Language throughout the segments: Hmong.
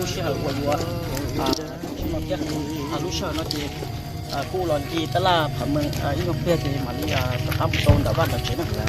Lub sij hawm uas yuav tsis no thiab, lub sij hawm no ces kuj los ncig tab laj pham mees ib nyuag pliag ces mam li rov qab mus tau ntawm vaj ntawm tsev na.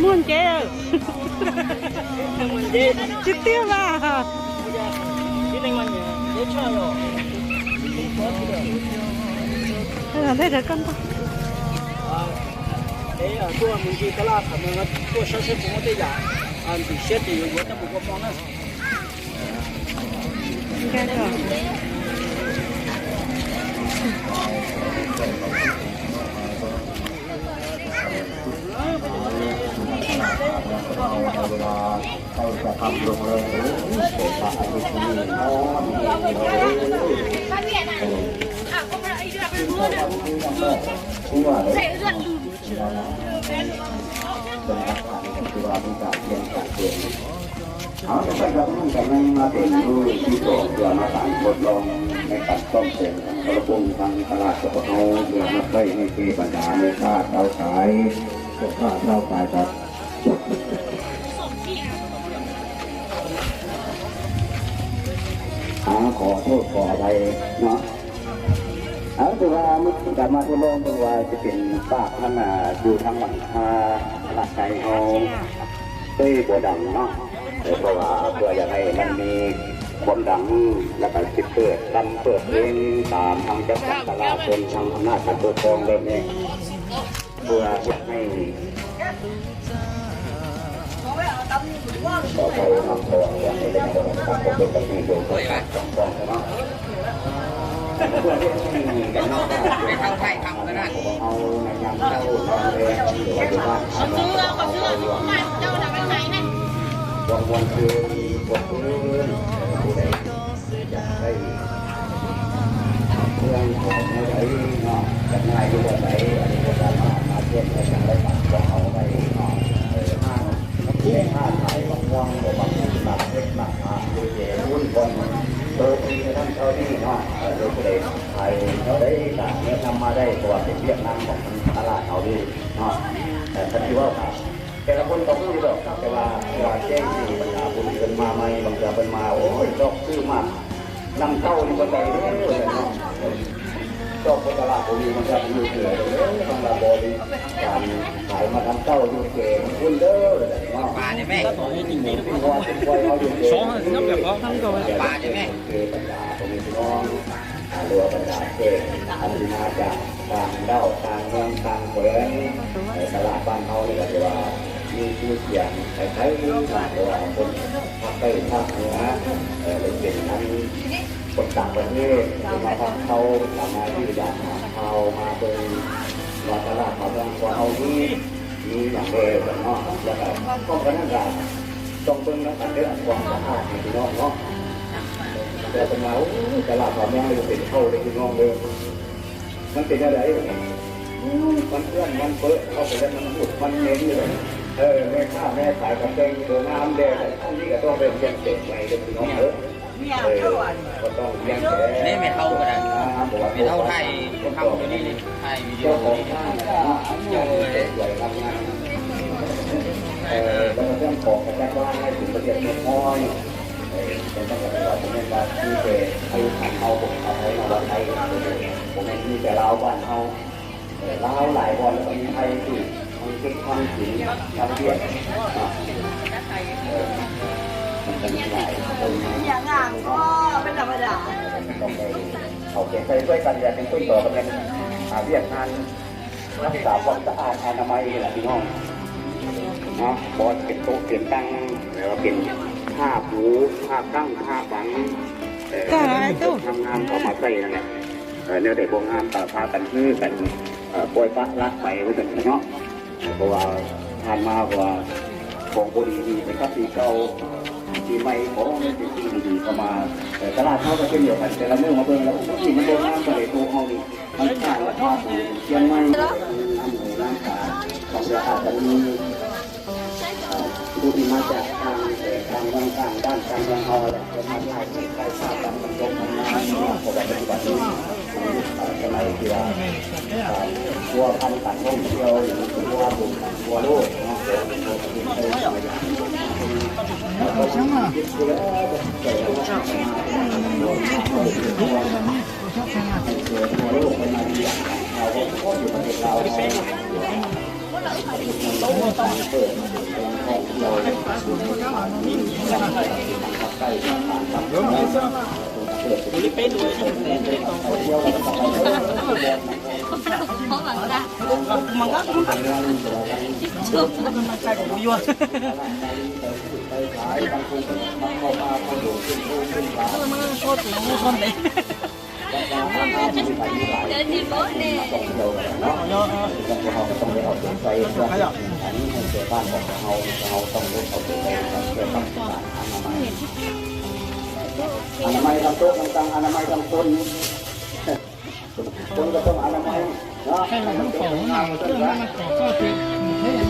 Muaj nceb, tsis tiag mas. Tuaj mus ncig tab laj tham, tuaj saib saib puas muaj tej yam ntxim siab ces yuav yuav coj mus ua hmo na. Hauv cov pej xeem no ces kuj tib txom ua mas tam npua dloo, nej tam txom pem tam npua dloo tag tab laj rau hauv ua mas pej nej tej paj ntam nej txhaj tau xaiv, txhaj tau xaiv tas. Qhov thawj qhov ntawd no, tus uas muab kam mas ua loo tus uas tsis pem paj hab yug thaab mas ha laj kais hauv tej puas dam no,เพราะว่าเพื่ออยากให้มันมีความดัง แล้วก็สิเปิดลำเปิดเพลงตามทางจังหวัดตลาดเป็นทางอำนาจการปกครองแบบนี้ เพื่อให้ Mwan pw, mwan pw, tus dais, yam dais, mwan pw, tus dais no, yam dais yus ua dais, yus ua dais mas mas thiaj li yam dais mas ua hauv dais no, mas kuj mas thaiv mas muag los mas kuj mas peb mas tham yus ces kuj npog tus plig thaj thawj li no, yus kuj li thaiv yam dais tas neb nam mas dais ua pem Việt Nam mas tab laj tau li no, thab tsis ua tas. Ces lawv kuj tau kuj li lawm, ces mas ua ces peb mas kuj li peb mas mas mas ua coj xwb mas nam tau li ua dais li no. Coj kuj tas las kuj li mas kuj li kuj li mas ua li, cas thaiv mas nam tau li ces kuj li no. Ua ces ua li ces ces peb mas kuj li no. Luag paj ntam ces mas cas tag nrho tag nrho tag nrho, tas las paj nthau li los ces mas yus tus cev thaiv thaiv mas ua poj thaj teb thaj nua, lawv ces mas poj tam poj thej mas thaj thau, tas mas yus yam thaj thau mas peb mas tas las mas ua hauv li, li yam li no, yog tas koj pab nag tas too peb nab tas peb ua tas li no no. Ces peb mas tas las mas muab yus pem thau li no lawm. Mas ces yog li, mas ua mas peb thau ces mas ua mas me li, me thaj me thaiv kom tseeb tus nam ntej thaj li kom tau peb yeej pem me li no lawm. Ko tau yeej pem, me thau, me thau thaij, thau li, thaij video li, coj peb pem nam nam. Ko tau yeej pom kas kab vaj na, tus poj niam tus poj, ces tau kas kab vaj tus me nta tib ces thaiv hauv, thaiv no los thaiv, kuv me tib ces laus vaj hauv, laus lais vaj los thaiv twb thaiv twb thaiv twb thaiv twb, thaum ces txais tuaj kas lias ces tuaj tom kas lias Việt Nam. รักษาความสะอาดอนามัยนี่แหละพี่น้องเนาะ บ่ว่าจะเป็นโต๊ะเป็นตัง หรือว่าเป็นผ้าปู ผ้ากั้ง ผ้าบัง เอ่อ งามๆ เข้ามาใส่นั่นแหละ เอ่อ แนวใดบ่งามก็พากันฮื้อกัน เอ่อ ปล่อยปละละไปว่าซั่นเนาะ เพราะว่าผ่านมาเพราะว่าของบ่ดีมีแต่กับปีเก่า ปีใหม่ขอให้เป็นสิ่งดีๆเข้ามา เอ่อ ตลาดเฮาก็เช่นเดียวกัน แต่ละมื้อมาเบิ่งแล้ว โอ้โห มันบ่งามปานใด โต๊ะเฮานี่ มันขาดราคาถูก เชียงใหม่ น้ำหูน้ำตา ของเราอาจจะมี เอ่อ ผู้ที่มาจากต่างแดนต่างเมืองต่างบ้านต่างเมืองเฮาแหละ จะมาถ่ายคลิปถ่ายภาพกัน มันก็ทำงานเนาะ เพราะว่าปัจจุบันนี้ เอ่อ สมัยที่ว่า การพัวพันการท่องเที่ยวหรือว่าบุญทั่วโลกเนาะ เดี๋ยวผมจะเป็นตัวอย่าง เราก็คิดเพื่อจะเกิดความพัฒนา อนามัยทำโต๊ะทำตัง อนามัยทำคน คนก็ต้องอนามัยเนาะ ให้มันทั้งสองหน่อย เพื่อให้มันต่อข้อเสียง แ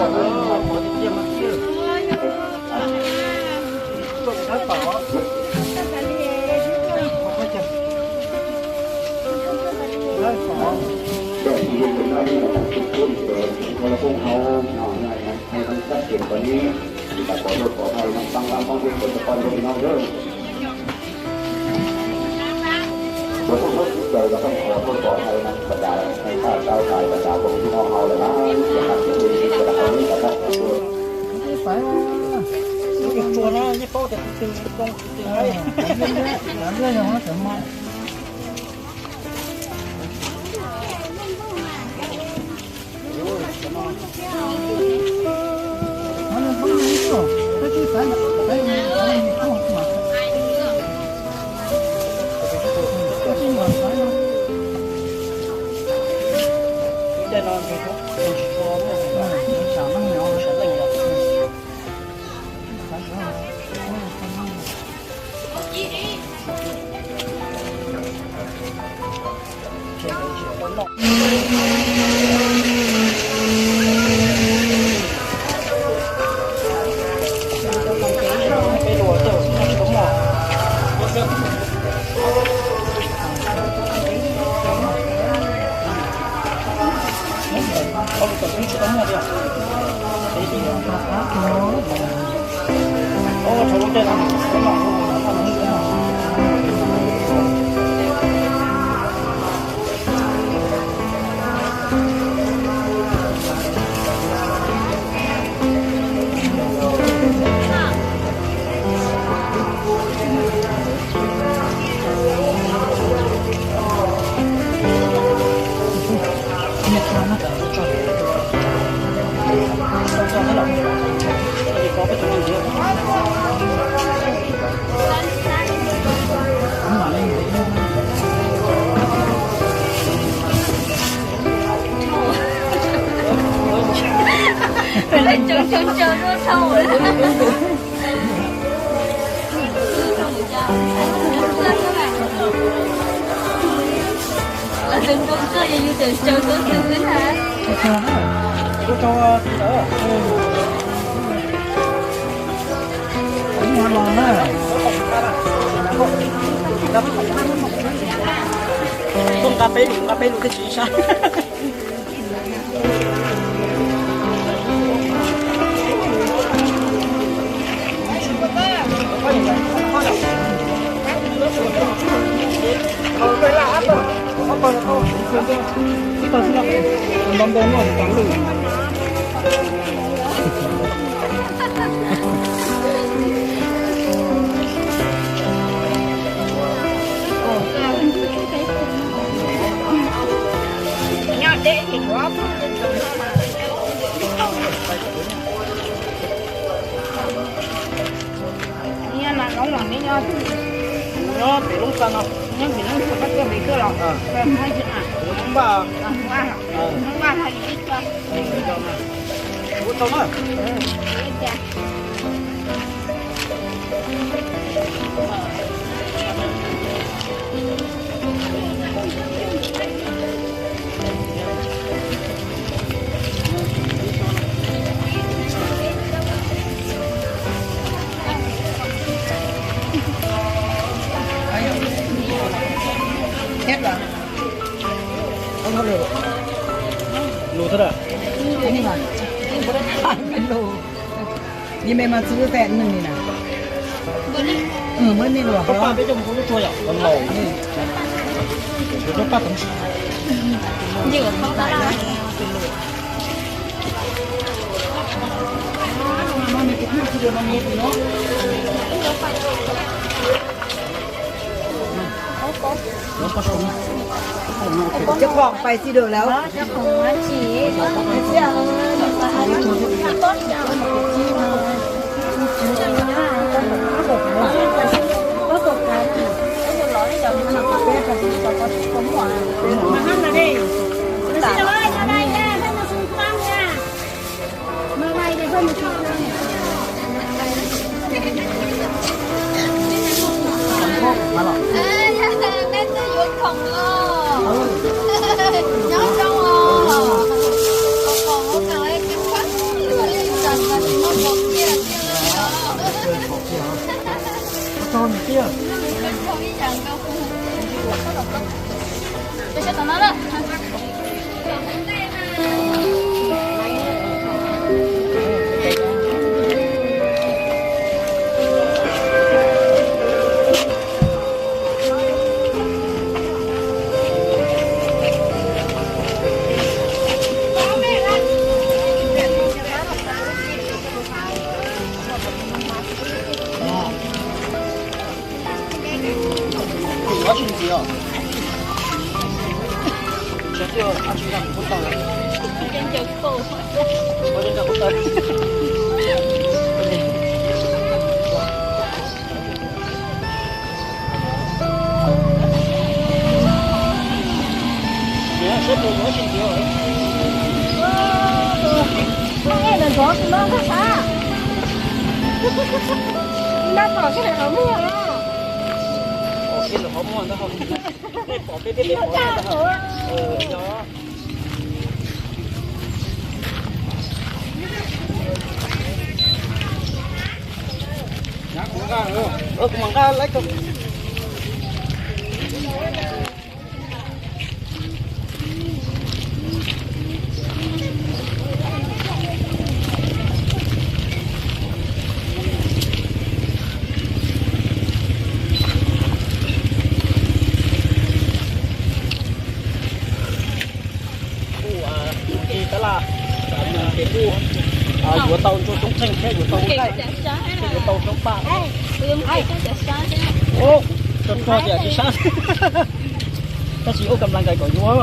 บบที่ยืนตรงหน้าที่เราทุกคนเกิดคนละพวกเขาเนาะ ให้มันชัดเจนกว่านี้ แต่ขอโทษขออภัยนะ ฟังลำฟังเพลงเกิดตะกอนด้วยพี่น้องเด้อ ผมก็เข้าใจแล้วต้องขอโทษขออภัยนะ บรรดาในข้าเจ้าตาย บรรดาคนพี่น้องเราเลยนะ อย่าทำอย่างนี้ อย่าทำอย่างนี้กับครอบครัว Tus tsua no yeej paub tias tus twg zoo tus twg. Nqa peb lus, nqa peb lus thiaj tsis sab. Nyob pem lub xa no, nyob pem lub xa no, koj pem koj los. Ua npaj. Ua npaj. Ua tau na. Lus thab da. Lus. Ni me mas txwv tes nws ni na. Muab nej los pab peb coj mus lub tsua yom, los laus. Cov pab tom. Cov khoom pais tsis dawm lawm. Peb twb yuav khoom los nyob zoo os. Khoom, khoom, tsis muaj pom kiag tiag li os. Kuv mam nqa lawm. Kuv tab laj, ces kuv yuav tau ntsuag coob tsheej thiab yuav tau nqaij, yuav tau coob paj. Tso tso ces tsis sab, tab sis ua kam las nkais kom yuav.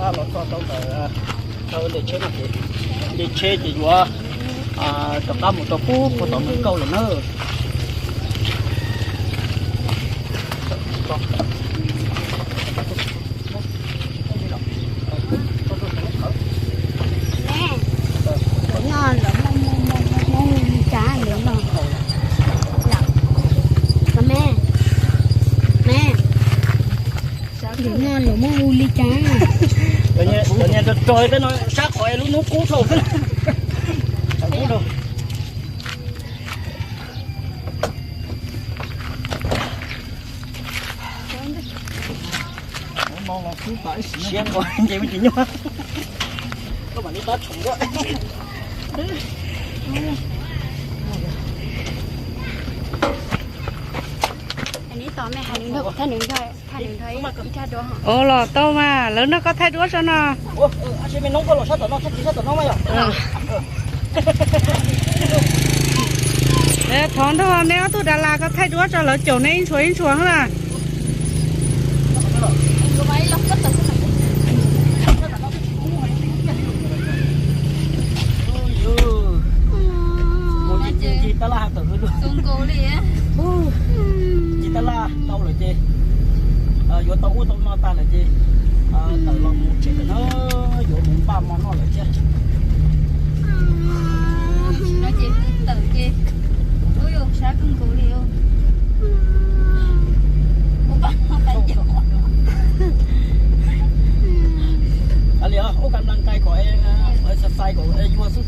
Los txog rau ntawm nce tsheb no ces, nce tsheb ces yuav rov qab mus rau pub puag tom Mes Kauj lawm na. Nyob los muaj hu li cas ntawd no. Me, me, ntawm no los muaj hu li cas? Cov niag rog rog tej no sab qhov lub hnub kub dhau xwb. Kub dhau. Siab nqos nce me tsis nyuaj. Koj mam li tab tshum ntua. Ua los tau mas, lawv nrog koj thaij duab tso no. Thov nrog neb ob tug das las ko thaij duab tso, lawv caum neb ib ntshua ib ntshua na. Ncig tab laj tawm, ncig tab laj tau lawm ces yuav tau ub tau no tag lawm ces tawm los mus tsev lawm na, yuav mus npaj mov noj lawm thiab. Tawm ces, ub, sab kawg nkaus li. Ua li, ub, kam nplas kais kom, xais kom yuag xwb.